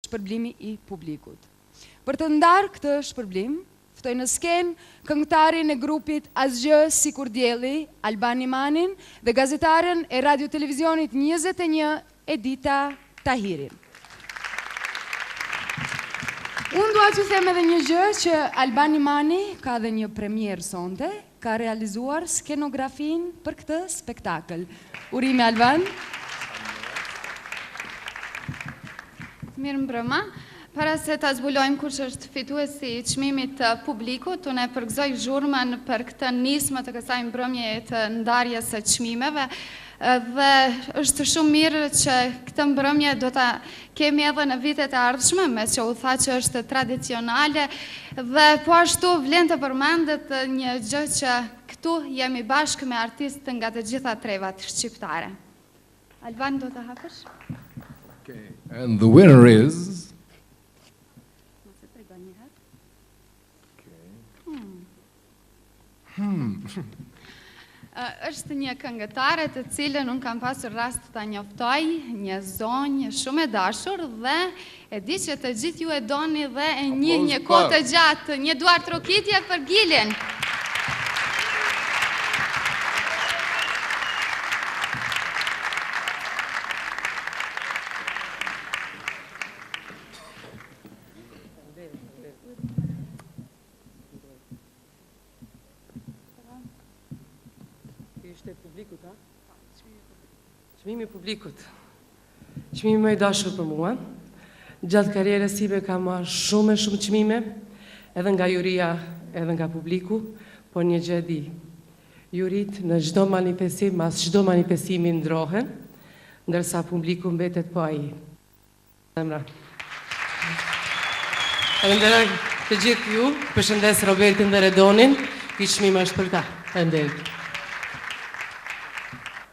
Shpërblimi i publikut. Për të ndarë këtë shpërblim, ftoj në skenë këngëtarin e grupit Asgjë sikur dielli, Alban Nimanin dhe gazetaren e Radio Televizionit 21, Edita Tahirin. Unë dua t'ju them edhe një gjë që Alban Nimani ka dhe një premierë sonte, ka realizuar skenografinë për këtë spektakël. Urime Alban! Mirëmbrëma. Para se ta zbulojmë kush është fituesi i çmimit të publikut, unë e përgëzoj zhurmën për këtë nismë të kësaj mbrëmjeje të ndarjes së çmimeve dhe është shumë mirë që këtë mbrëmje do ta kemi edhe në vitet e ardhshme, meqë u tha që është tradicionale dhe po ashtu vlen të përmendet një gjë që këtu jemi bashkë me artistë nga të gjitha trevat shqiptare. Alban, do të hapësh? Okay. And the winner is Mos e tregon një herë. Okay. Hmm. Është një këngëtare të cilën unë kam pasur rast ta njoftoj, një zonjë shumë e dashur dhe e di që të gjithë ju e doni dhe e njihni një kohë të gjatë, një duartrokitje për Gilin. Ishte publikut, ha? Çmimi i publikut. Çmimi më i dashur për mua. Gjatë karrierës sime kam marrë shumë e shumë çmime, edhe nga juria, edhe nga publiku, por një gjë e di. Juritë në çdo manifestim, mas çdo manifestimi ndrohen, ndërsa publiku mbetet po ai. Zemra. Falenderoj të gjithë ju, përshëndes Robertin dhe Redonin, ky çmim është për ta. Faleminderit.